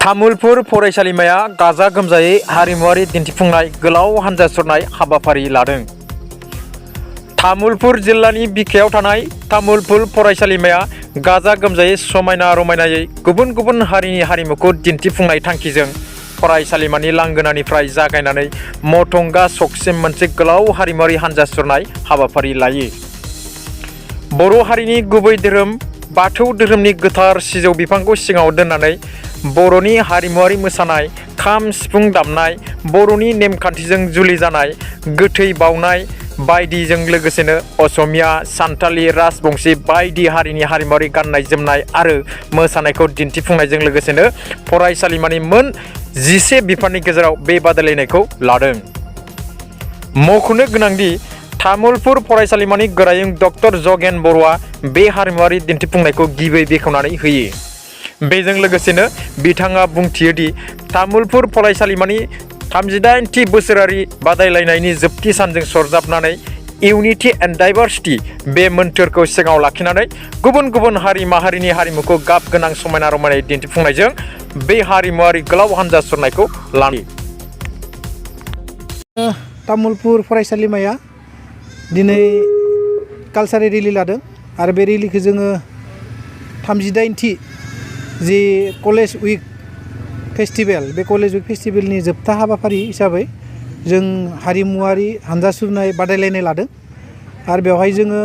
तामुलपुर फरायसालिमाया गाजा गोमजायै हारिमुआरि दिन्थिफुंनाय गोलाव हानजा सुरनाय हाबाफारि लादों। तामुलपुर जिल्लानि बिखायाव थानाय तामुलपुर फरायसालिमाया गाजा गोमजायै समायना रमायनायै गुबुन गुबुन हारिनि हारिमुखौ दिन्थिफुंनाय थांखिजों फरायसालिमानि लांगोनानिफ्राय जागायनानै मथंगा सकसिम मोनसे गोलाव हारिमुआरि हानजा सुरनाय हाबाफारि लायो। बर' हारिनि गुबै धोरोम बाथौ धोरोमनि गोथार सिजौ बिफांखौ सिगाङाव दोननानै बर'नि हारिमुआरि मोसानाय, खाम सिफुं दामनाय, बर'नि नेमखान्थिजों जुलि जानाय, गोथै बावनाय बायदिजों लोगोसेनो असमिया, सान्थालि, राजबंशी बायदि हारिनि हारिमुआरि गाननाय जोमनाय आरो मोसानायखौ दिन्थिफुंनायजों लोगोसेनो फरायसालिमानि मोन 11 बिफाननि गेजेराव बे बादायलायनायखौ लादों। मख'नो गोनांदि तामुलपुर फरायसालिमानि गोरायुं डक्टर जगेन बर'आ बे हारिमुआरि दिन्थिफुंनायखौ गिबियै बेखेवनानै होयो। बेजों लोगोसेनो बिथाङा बुंथियोदि तामुलपुर फरायसालिमानि 38थि बोसोरारि बादायलायनायनि जोबथि सानजों सरजाबनानै इउनिटि एन्ड डाइभारसिटि बे मोन्थोरखौ सिगाङाव लाखिनानै गुबुन गुबुन हारि माहारिनि हारिमुखौ गाब गोनां समायना रमायनायै दिन्थिफुंनायजों बे हारिमुआरि गोलाव हानजा सुरनायखौ लायो। तामुलपुर फरायसालिमाया दिनै कालचारेल रेलि लादों आरो बे रेलिखौ जोङो 38थि जि कलेज उइक फेस्टिभेल बे कलेज उइक फेस्टिभेलनि जोबथा हाबाफारि हिसाबै जों हारिमुआरि हानजा सुरनाय बादायलायनाय लादों आरो बेवहाय जोङो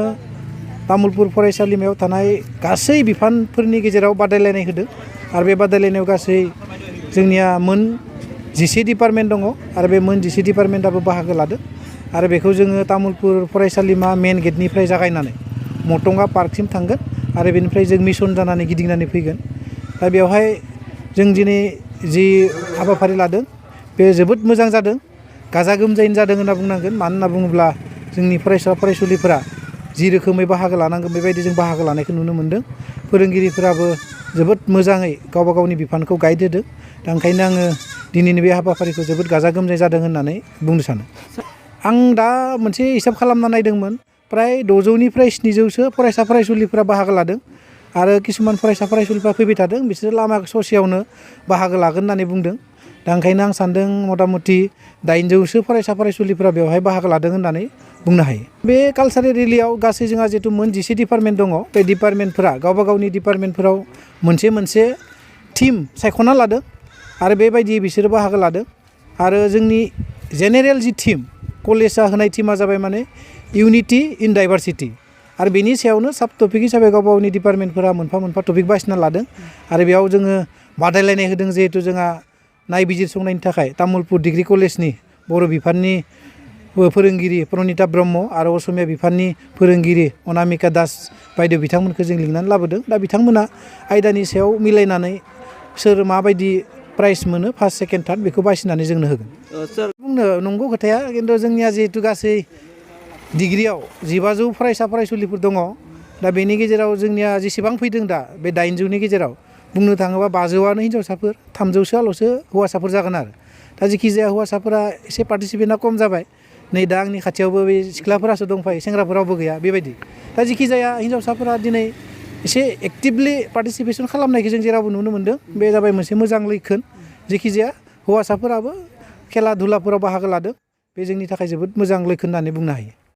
तामुलपुर फरायसालिमायाव थानाय गासै बिफानफोरनि गेजेराव बादायलायनाय होदों आरो बे बादायलायनायाव गासै जोंनिया मोन 11 डिपार्टमेन्ट दङ आरो बे मोन 11 डिपार्टमेन्टआबो बाहागो लादों आरो बेखौ जोङो तामुलपुर फरायसालिमा मेन गेटनिफ्राय जागायनानै मथंगा पार्कसिम थांगोन आरो बेनिफ्राय जों मिसन जानानै गिदिंनानै फैगोन। दा बेवहाय जों दिनै जि हाबाफारि लादों बे जोबोद मोजां जादों, गाजा गोमजायैनो जादों होनना बुंनांगोन। मानो होनना बुङोब्ला जोंनि फरायसा फरायसुलिफोरा जि रोखोमै बाहागो लानांगोन बेबायदि जों बाहागो लानायखौ नुनो मोन्दों। फोरोंगिरिफोराबो जोबोद मोजाङै गावबा गावनि बिफानखौ गाइड होदों। दा ओंखायनो आङो दिनैनि बे हाबाफारिखौ जोबोद गाजा गोमजायै जादों होननानै बुंनो सानो। आं दा मोनसे हिसाब खालामना नायदोंमोन, प्राय 600निफ्राय 700सो फरायसा फरायसुलिफोरा बाहागो लादों आरो किसुमान फरायसा फरायसुलिफ्रा फैबाय थादों, बिसोरो लामा ससेयावनो बाहागो लागोन होननानै बुंदों। दा ओंखायनो आं सान्दों मथा मथि 800सो फरायसा फरायसुलिफ्रा बेवहाय बाहागो लादों होननानै बुंनो हायो। बे कालचारेल रेलियाव गासै जोंहा जिहेतु मोन 11 डिपार्टमेन्ट दङ, बे डिपार्टमेन्टफोरा गावबा गावनि डिपार्टमेन्टफोराव मोनसे टिम सायख'ना लादों आरो बेबायदियै बिसोरो बाहागो लादों। आरो जोंनि जेनेरेल जि टिम कलेजआ होनाय टिमा जाबाय माने इउनिटि इन डाइभारसिटि आरो बेनि सायावनो साब टपिक हिसाबै गावबा गावनि डिपार्टमेन्टफोरा मोनफा टपिक बासिना लादों आरो बेयाव जोङो बादायलायनाय होदों। जिहेतु जोंहा नायबिजिरसंनायनि थाखाय तामुलपुर डिग्री कलेजनि बर' बिफाननि फोरोंगिरि प्रनिता ब्रह्म आरो असमिया बिफाननि फोरोंगिरि अनामिका दास बायदि बिथांमोनखौ जों लिंनानै लाबोदों। दा बिथांमोना आयदानि सायाव मिलायनानै सोर माबायदि प्राइज मोनो फार्स्ट सेकेन्ड थार्ड बेखौ बासिनानै जोंनो होगोन। बुंनो नंगौ खोथाया, खिन्थु जोंनिया जिहेतु गासै डिग्रियाव 1500 फरायसा फरायसुलिफोर दङ। दा बेनि गेजेराव जोंनिया जेसेबां फैदों दा बे 800नि गेजेराव बुंनो थाङोबा 500आनो हिन्जावसाफोर, 300सोआल'सो हौवासाफोर जागोन आरो। दा जेखिजाया हौवासाफोरा एसे पार्टिसिपेन्टआ खम जाबाय। नै दा आंनि खाथियावबो बे सिख्लाफोरासो दंफायो, सेंग्राफोर रावबो गैया बेबायदि। दा जेखिजाया हिन्जावसाफोरा दिनै एसे एक्टिभलि पार्टिसिपेसन खालामनायखौ जों जेरावबो नुनो मोन्दों। बे जाबाय मोनसे मोजां लैखोन। जेखिजाया हौवासाफोराबो खेला धुलाफोराव बाहागो लादों, बे जोंनि थाखाय जोबोद मोजां लैखोन होननानै बुंनो हायो।